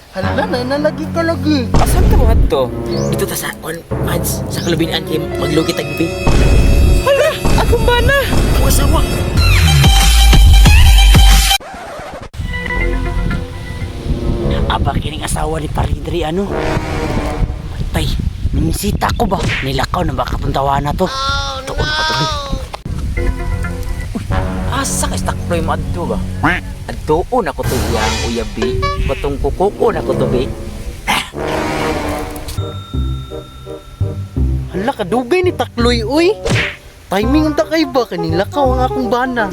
Hala na, nalagi ka lagi. Asan ta mo adto? Dito ta sa on Mads sa kalubinan kay maglugi tagbi. Hala, akong bana. Ang asawa. Aba kining asawa ni Paridri ano? Patay, minisita ko ba? Nilakaw na ba katong na to? Tuon pa to. Uy, asa ka istakloy mo adto ba? Adtoon ako to iyang uyabi. Batong kukuko na ko to bi. Hala, kadugay ni Takloy, uy. Timing unta kay ba kaning lakaw ang akong bana.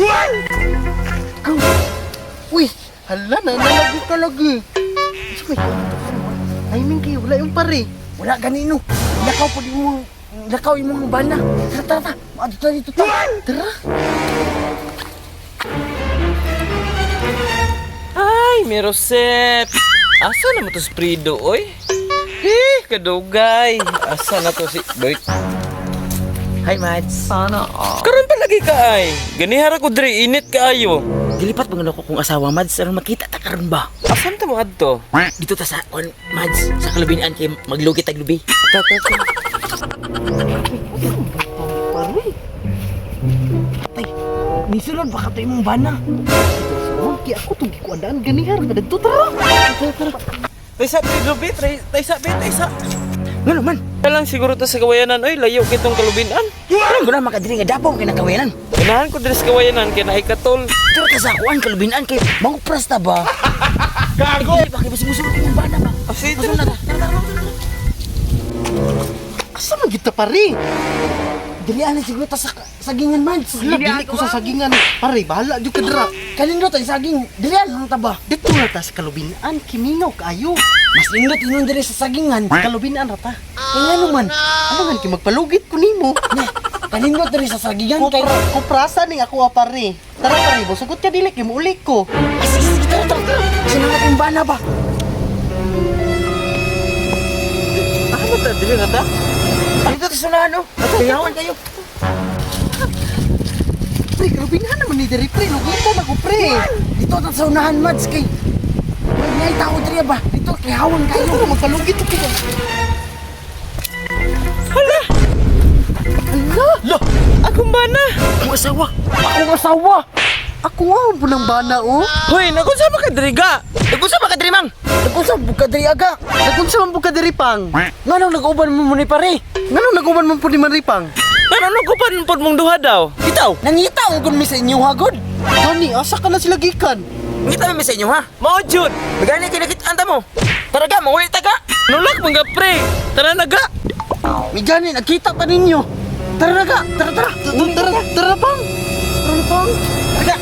Go. Uy, hala na, nalagi ka lagi. Unsa may timing kayo, wala yung pare. Wala ganino. Lakaw po imong lakaw imong bana. Tara tara ta. Maadto ta dito ta. Tara. Ay, Merosep. Asa na mo to si Prido, oy? Eh, kadugay. Asa na to si Bert? Hi Mads. Karon pa lagi ka ay. Ganihara ko diri init kaayo. Gilipat ba ko kung asawa Mads aron makita ta karon ba? Asan ta mo adto? Dito ta sa on Mads sa kalubinan kay maglugi taglubi. Ta ta ta. Pare. Tay, nisulod ba ka to imong bana? Sunod kay ako tong gikuandaan ganihar ka dagto tara. Tara, tara. Taysa Prido bi, taysa bi, taysa. Ngano man? Lang siguro ta sa kawayanan oy, layo kitong kalubinan. Karon guna makadiri nga dapaw kay nakawayanan. Ganahan ko diri sa kawayanan kay naay katol. Tara ta sa akuan kalubinan kay mangupras ta ba? Gago! Dili ba kay musulod imong bana ba? Ah, sige, Musulod na ta. Tara tara tara. Asa man gid ta pare? Dili ana siguro ta sa sagingan Mads. Hala, dili ko sa sagingan. Pare, bahala jud ka dira. Kanindot ang saging. Dili ana ta ba? Dito na ta sa kalubinan, kimingaw kaayo. Mas nindot inon diri sa sagingan. Kalubinan ra ta. Kay ngano man? Ano man kay magpalugit ko nimo. Ne, kanindot diri sa sagingan kay Kupra, kuprasa ning ako ah, pare. Tara pare, bosugot ka dili kay muuli ko. Ah, sige, sige, tara, tara, tara. Sinangat yung bana ba? Ano ta diri na ta? Dito ta sunahan, oh. Kayawan kayo. Pre, kalubinan naman ni diri pre, lugitan ako pre. Dito ta sa unahan, Mads, kay... May tao diri ba? Dito, kayawan Tara, kayo. tara, magpalugit ko. Hala! Hala, Lo, akong bana. Akong asawa. Akong asawa. ako ang punang bana oh. Hoy, nagunsa ba ka diri ga? Nag-usa ba ka diri, mang? Nag-usa ba ka diri, aga? Nagunsa man po ka diri pang? Nganong nag-uban mo ni pare? Ngano naguban man po ni Manripang? Ngano nagkupan pod mong duha daw? Itaw, nangita ang mi sa inyo, hagod. Gani, asa ka na sila gikan? Ngita mi sa inyo, ha? Mao jud. Gani kay nakitaan ta mo. Tara ga, manguli ta ga. Nulak mga pre. Tara na ga. Mi gani, nagkita ta ninyo. Tara na ga, tara, tara. Tara, tara, tara pang. Tara pang. Tara ga.